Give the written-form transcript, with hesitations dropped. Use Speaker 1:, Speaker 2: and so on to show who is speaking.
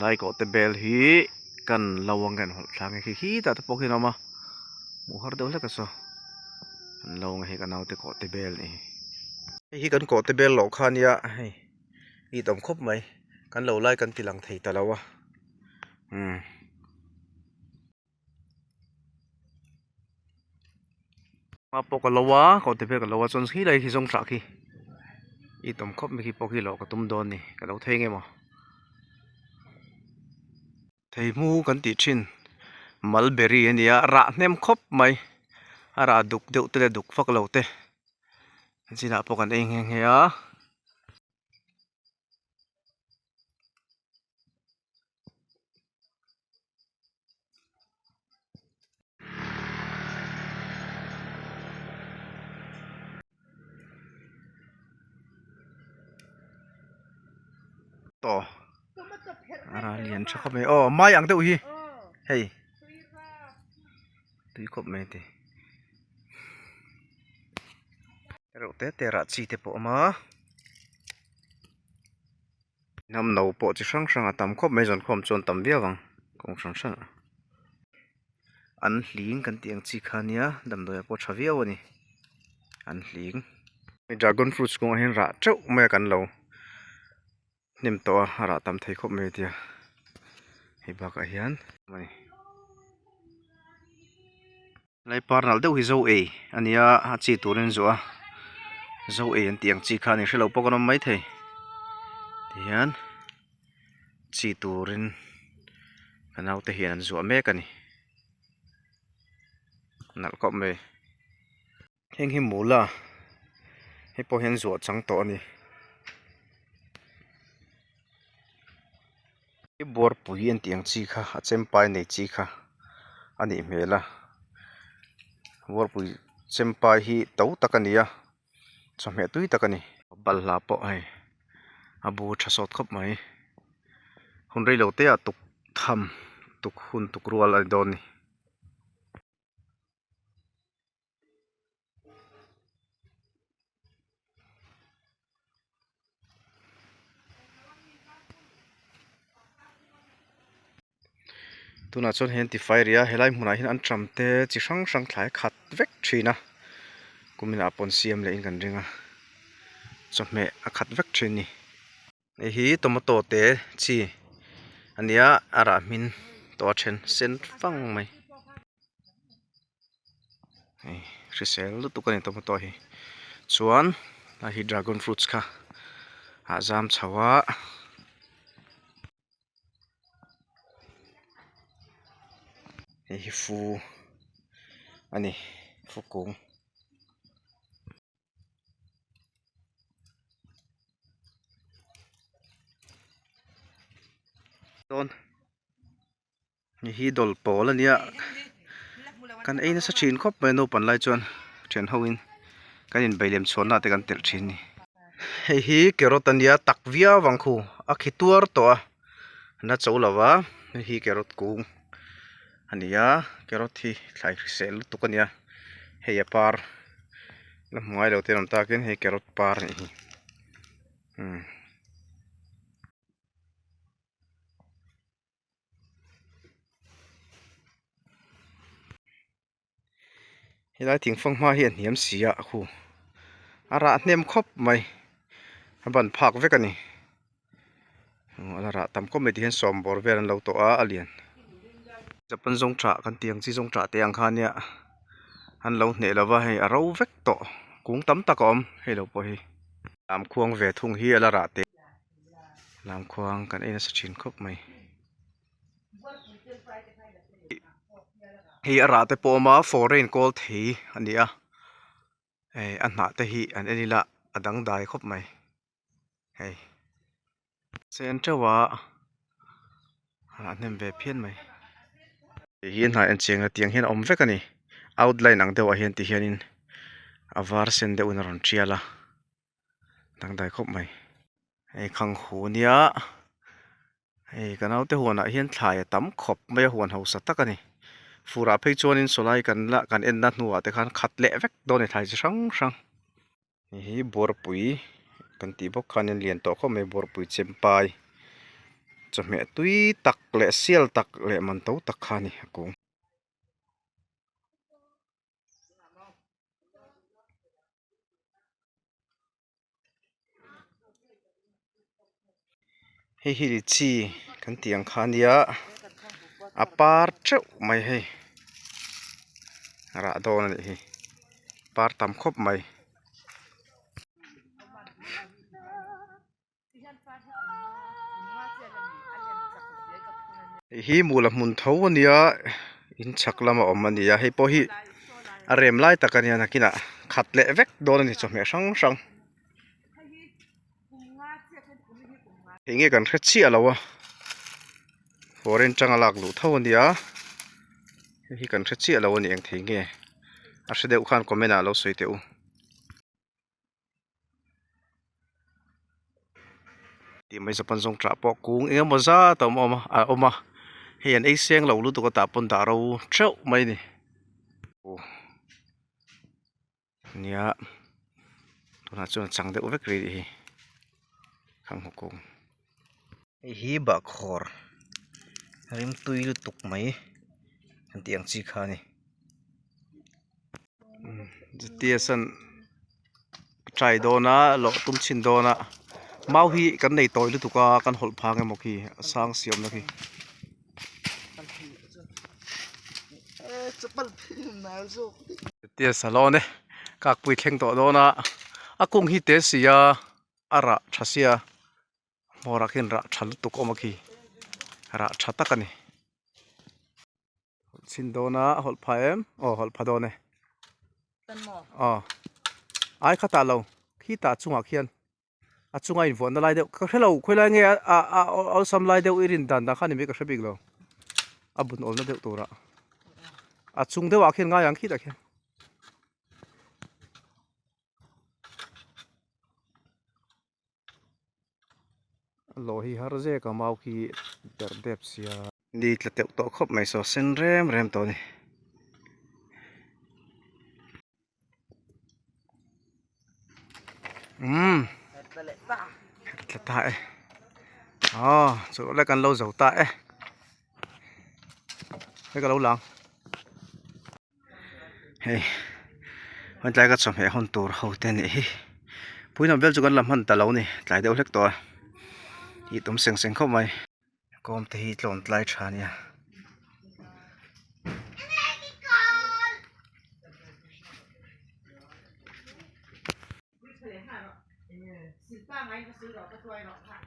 Speaker 1: Helai kawhte bel hi kan lo ang hian hawlh thlang khi khitah te pawh khian a awm a hmuh har deuh hlek a saw an lo ang hei ka naute kawhte bel a ni hei hi kan kawhte bel loh kha ania hei it awm khawp mai kan lo lai kan ti lang thei ta lo a umm. A pawh ka lo a kawhte bel ka lo a chuan khi lai khi zawng thlah khi it awm khawp mai khi pawh khi lawh ka tum dawn a ni ka lo thei nge maw. Theihmu kan tih thin mulberry a ni a rah hnem khawp mai a rah duk deuh te leh duk vak lo te a chinah pawh kan ei nghe nghe a. Tawh a ral lian tha khawp mai aw mai ang deuh hi hei tui khawp mai ti reuh te te rah chi te pawh a awm a hnam no pawh chi hrang hrang a tam khawp mai zawnkhawm chuan tam viau ang kawng hran hran ah an hling kan tih ang chi kha ania damdawi ah pawh tha viau a ni an hling dragon fruits kawngah hian rah teuh mai a kan lo hnem tawh a a rah tam thei khawp mai a tia hei bakah hian a ni lai par nalh deuh hi zo ei a ni a a chi turin a zuah a zo ei an tih ang chi kha a ni hrelo pawh kan awm maithei tihian chi turin ka naute hian an zuah mek a ni nalh khawp mai. Heng hi mula hei pawh hian zuah chang tawh a ni. Hi buarpui an tih ang chi kha a chempai nei chi kha a nih hmel a buarpui chempai hi to tak a ni a chawhmeh tui tak a ni. Balhla pawh hei a bu tha sawt khawp mai hun reilo te ah tuk tham tuk hun tuk rual a ni dawn a ni. Tunah chuan hei an ti fai rih a helai hmunah hian an tram te chi hrang hrang thlai khat vek thin a kuminah pawn siam leh in kan ring a chawhmeh a khat vek thin a ni. Hei hi tomato te chi a nia a rah hmin tawh a then sen fang mai hei hrisel lutuk a ni tomato hi chuan a hi dragon fruits kha a zam chho a. Hei hi fu a ni fu kung. Dawn hei hi dawlh pawl a nia kan ei nasa thin khawp mai a naupan lai chuan thian ho in kan in beilem chhuan na te kan telh thin a ni hei hi carrot a nia tak viau ang khu a khi tuar tawh a na cho lo va hei hi carrot kung a ni a carrot hi thlai hrisel lutuk a nia hei a par la hmu ngai lo te an awm takin hei carrot par a nih hi umm. Helai thingfang hma hi a hniam si a khu a rah hnem khawp mai a ban phak vek a ni a la rah tam khawp mai tihian sawm bawr vel an lo tawh a a lian japan zawng tah kan tih ang chi zawng tah te ang kha ania an lo hneh lova hei a ro vek tawh kung tam tak a awm hei lo pawh hi lam khuang ve thung hi a la rah teh lam khuang kan ei nasa thin khawp mai. Hei a rah te pawh a awm a foreign kawl thei a ni a hei a hnah te hi an en ila a dangdai khawp mai hei chen teuh a a hnem ve phian mai hei hi a hnah en chiang a tiang hian a awm vek a ni outline ang deuhah hian ti hianin a var sen deuhin a rawn tial a dangdai khawp mai hei khang hu nia. Hei ka naute huanah hian thlai a tam khawp mai a huan hausa tak a ni furah phei chuanin sawlai kan la kan enna hnuah te khan khat leh vek dawn a ni thlai chi hrang hrang. Hei hi buarpui kan tih bawk khan in lian tawh khawp mai buarpui chempai Chawhmeh tui tak leh sial tak leh man to tak kha a ni a kung. Hei hi litchi kan tih ang kha a nia a par teuh mai hei rah dawn a nih hi par tam khawp mai. Hei hi mula hmun tho a nia in chhak lama awm a ni a hei pawh hi a rem lai tak a nia nakinah khat leh vek dawn a ni chawhmeh hrang hrang eng nge kan hre chiah lo a foreign tanga lak luh tho a nia hei hi kan hre chiah lo a ni eng thei nge a hre deuh khan comment ah lo sawi teh u. Tih mai zawk pawn zawng tah pawh kung eng emaw zat a awm awm a a awm a hei an ei seng lo lutuk a tah pawn dah ro theuh mai a ni aw nia tunah chuan a chang deuh vek rih hi khang haw kung hei hi bahkhawr rimtui lutuk mai an tih ang chi kha a ni. Zetiasan a try dawn a lawh tum chhin dawn a mau hi kan nei tawi lutuk a kan hawlh phang emaw khi a sang si awm na khi. Zetiasa lawn e kakpui thleng tawh dawn a a kung hi te si a a rah tha sia hmawrah khian rah tha lutuk awm a khi rah tha tak a ni. Chhin dawn a hawlh pha em aw hawlh pha dawn e aw ai kha tah lo khi tah chungah khian a chunga invuahna lai deuh ka hre lo khawi lai nge a a awlsam lai deuh i rin dan dan kha ni mai ka hre bik lo a bun awlna deuh turah a chung deuhah khian ngai ang khitah khian. Lawh hi har zek a mau khi perh dep sia. Ni tla teuh tawh khawp mai saw sen rem rem tawh a ni. Umm tla ta e aw chu lek an lo zo ta e hei ka lo lang. Hei hawn tlai ka chawhmeh hawn tur ho te anih hi puihnawm vel chu kan la hman ta lo a ni tlai deuh hlek tawh a ih tum seng seng khawp mai kawm te hi tlawn tlai tha ania.